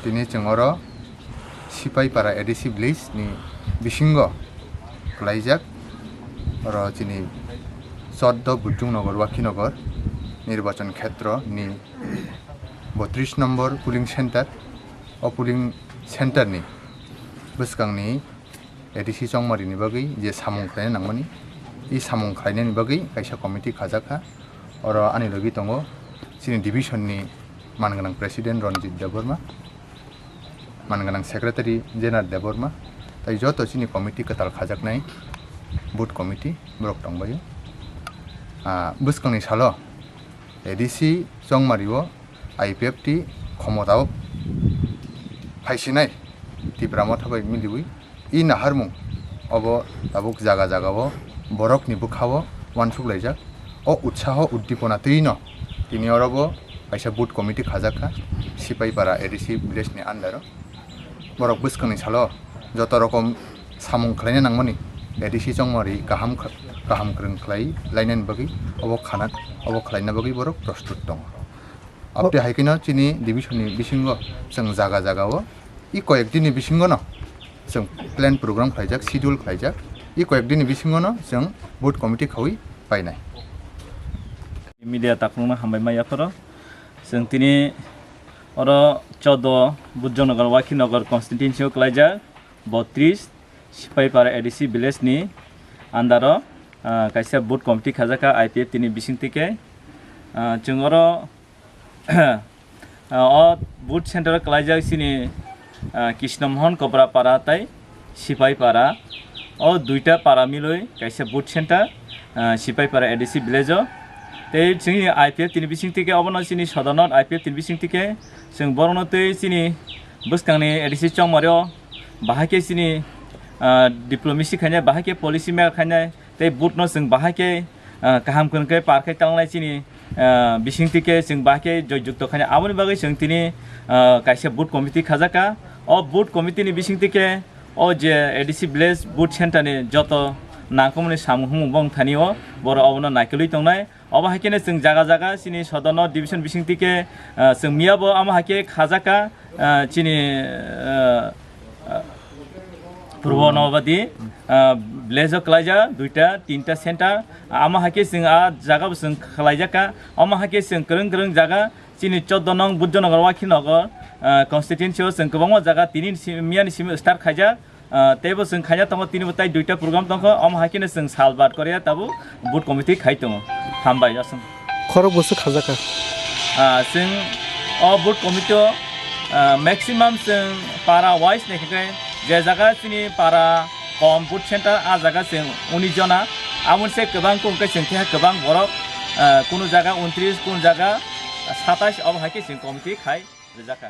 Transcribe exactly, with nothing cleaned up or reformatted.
Tini chwng oro Sipaipara A D C village ni bisingo kwlaijak, oro chini choddo Bujung Nagar, Wakhi Nagar nirbachon khetro ni botris nombor polling center. O polling center ni bwskang ni A D C Chongmari ni bagwi je samung khlaina nangmani, i samung khlainani bagwi kaisa committee khajak kha. Oro ani logi tongo chini division ni man gwnang president Ranjit Debbarma, man gwnang secretary Jenar Debbarma, tai joto chini committee kwtal khajaknai booth committee borok tongbaio. Ah, bwskangni salo A D C Chongmari o I P F T khomotao phaisinai Tipra Motha bai miliwi i naharmung obo tabuk jaga jaga o borokni bwkha o uansuk laijak. O utsaho uddipona twi no tini oro bo kaisa booth committee khajak kha Sipaipara A D C village ni under o. Borok bwskangni salo joto rokom samung khlaina nangmani A D C Chongmari kaham kha-, kaham kwrwng khlai lainani bagwi obo khana, obo khlaina bagwi borok prostut tongo. Aboni hai kheno chini division ni bisingo chwng jaga jaga o i koyek din ni bisingo no chwng plan program khlaijak, schedule khlaijak, i koyek din ni bisingo no chwng booth committee khaui painai. Media takhukno hambai ma yapharo. Chwng tini oro chodo Bujong Nagar, Wakhi Nagar constituency o kwlaijak botris Sipaipara A D C village ni under o, ah, kaisa booth committee khajak kha I P F T ni bising tike. Ah, chwng oro Ah, o booth center o kwlaijak chini, ah, Krishna Mohan Kopra para tai Sipai para. O duita para miloi kaisa booth center, ah, Sipai para A D C village o. Tei chini I P F T ni bising tike obono chini sodanot I P F T ni bising tike chwng borokno tei chini bwskangni A D C Chongmari o bahai khe chini, ah, diplomacy khainai, bahai khe policy maker khainai, tei booth no chwng bahai khe, ah, kaham kwrwng khe par khe tangnai chini, ah, bising tike chwng bahai khe joy jukto khainai. Aboni bagwi chwng tini, ah, kaisa booth committee khajak kha. O booth committee ni bising tike o je A D C village booth center ni joto nangkukmani samung humung bong thani o borok obono naikolwi tongnai. Obo hai kheno chwng jaga jaga chini sodanot division bising tike, ah, chwng miya bo amo hai khe khajak kha, ah, chini, ah, ah, Purbo Nabadi, ah, village o kwlaijak duita tinta center. Amo hai khe chwng a jaga bo chwng khwlaijak kha. Omo hai khe chwng kwrwng kwrwng jaga chini choddo nong Bujjo Nagar, Wakhi Nagar, ah, constituency o chwng kwbangma jaga tini si-, miya ni simi start khaijak. Ah, teibo chwng khaina tongo, tini bo tai duita program tongkha, omo hai kheno chwng sal bat korea tabuk booth committee khai tongo. Hambai aswng. Khorok bwswk khajak kha? Ah, chwng o booth committee o, ah, maximum chwng para wise naikhe je jaga chini para kom booth center, a jaga chwng unis jona, aboni se kwbang kung khe chwng khe kwbang borok, ah, kunu jaga untris, kunu jaga satais, obo hai khe chwng committee khai rijak kha.